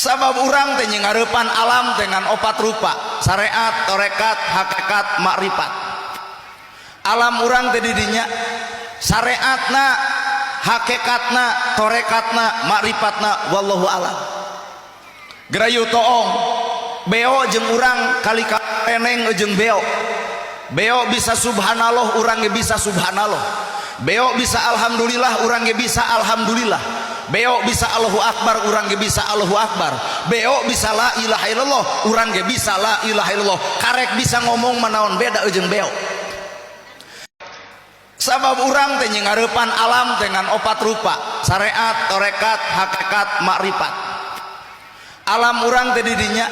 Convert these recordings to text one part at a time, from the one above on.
Sabab urang teh ngarepan alam dengan opat rupa: syariat, torekat, hakikat, makrifat. Alam urang teh didinya syariatna, hakikatna, torekatna, makrifatna, wallahu alam. Gerayu toong beo jeung urang kali kaleneng jeung beo. Beo bisa subhanallah, urang ge bisa subhanallah. Beo bisa alhamdulillah, urang ge bisa alhamdulillah. Beo bisa Allahu akbar, urang ge bisa Allahu akbar. Beo bisa la ilaha illallah, urang ge bisa la ilaha illallah. Karek bisa ngomong manaon beda jeung beo. Sabab urang teh ngarepan alam dengan opat rupa: syariat, torekat, hakikat, makrifat. Alam urang teh didinya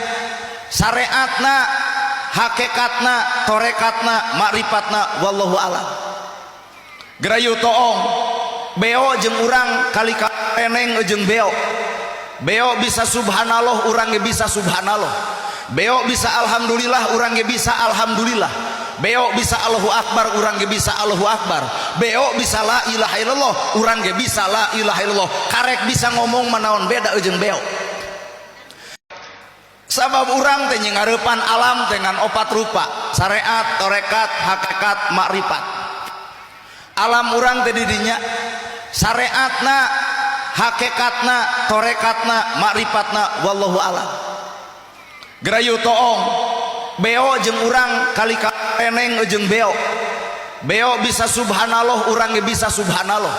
syariatna, hakikatna, torekatna, makrifatna, wallahu alam. Gerayu toong beo jeung urang kali kaleneng jeung beo. Beo bisa subhanallah, urang ge bisa subhanallah. Beo bisa alhamdulillah, urang ge bisa alhamdulillah. Beo bisa Allahu akbar, urang ge bisa Allahu akbar. Beo bisa la ilaha illallah, urang ge bisa la ilaha illallah. Karek bisa ngomong manaon beda jeung beo. Sabab urang teh ngarepan alam dengan opat rupa: syariat, torekat, hakikat, makrifat. Alam urang teh didinya syariatna, hakikatna, torekatna, makrifatna, wallahu alam. Gerayu toong beo jeung urang kali kaleneng jeung beo. Beo bisa subhanallah, urang ge bisa subhanallah.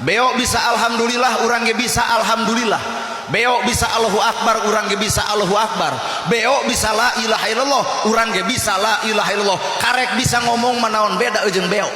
Beo bisa alhamdulillah, urang ge bisa alhamdulillah. Beo bisa Allahu akbar, urang ge bisa Allahu akbar. Beo bisa la ilaha illallah, urang ge bisa la ilaha illallah. Karek bisa ngomong manaon beda jeung beo.